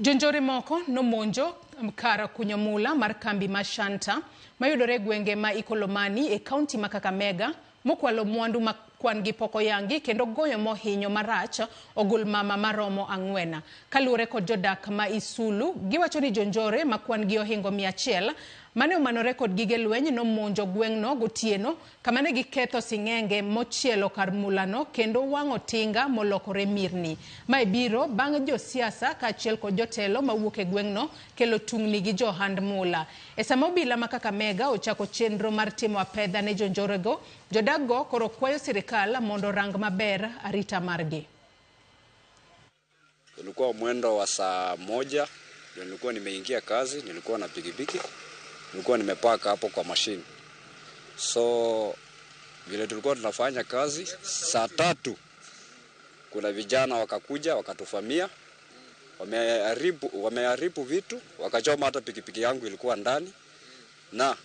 Jonjore moko nomonjo kar kunyo mula mar kambi ma Shanta mayudore e gwenge ma Ikolomani e kaunti ma Kakamega mokwalo mwandu ma kwan gi pok oyangi kendo goyo mohinyo marach ogul mama maromo 4. Kaluwore kod jodak ma Isulu, giwacho ni jonjore ma kwan gi ohingo 100 mane omanore kod gige lweny nomonjo gweng'no gotieno kama ne giketho sing'enge mochielo kar mulano kendo wang'o tinga molokore mirni. Mae biro bang' josiasa kaachiel kod jotelo mawuok e gweng'no kelo tungni gi johand mula. E sama obila ma Kakamega ochako chenro mar timo apedha ne jonjorego, jodakgo koro kwayo sirikal mondo orang maber arita margi. Ulikuwa mwendo wa saa 1 ndio nilikuwa nimeingia kazi, nilikuwa na pikipiki, nilikuwa nimepaka hapo kwa mashine. So vile tulikuwa tunafanya kazi saa 3 kuna vijana wakakuja wakatufamia, wameharibu vitu, wakachoma hata pikipiki yangu ilikuwa ndani, na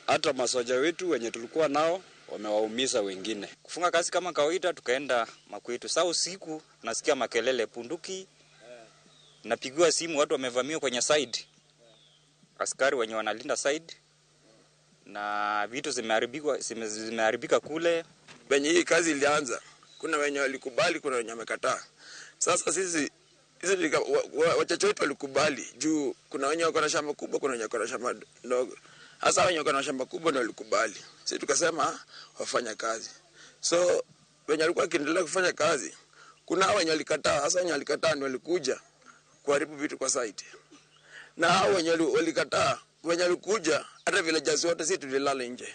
hata masoja wetu wenye tulikuwa nao wamewaumiza wengine. Kufunga kazi kama kawaida tukaenda makwetu. Saa usiku nasikia makelele punduki, napigiwa simu watu wamevamiwa kwenye side. Askari wenye wanalinda side na vitu zimeharibika kule. Wenye hii kazi ilianza, kuna wenye walikubali, kuna wenye wamekataa. Sasa sisi wachache wetu walikubali juu kuna wenye wako na shamba kubwa, kuna wenye wako na shamba ndogo. Hasa wenye wako na shamba kubwa ndio walikubali. Sisi tukasema wafanya kazi. So wenye walikuwa wakiendelea kufanya kazi, kuna wenye walikataa. Hasa wenye walikataa ndio walikuja kuharibu vitu kwa site. Na hao wenye walikataa, wenye walikuja hata villagers wote sisi tulilala nje.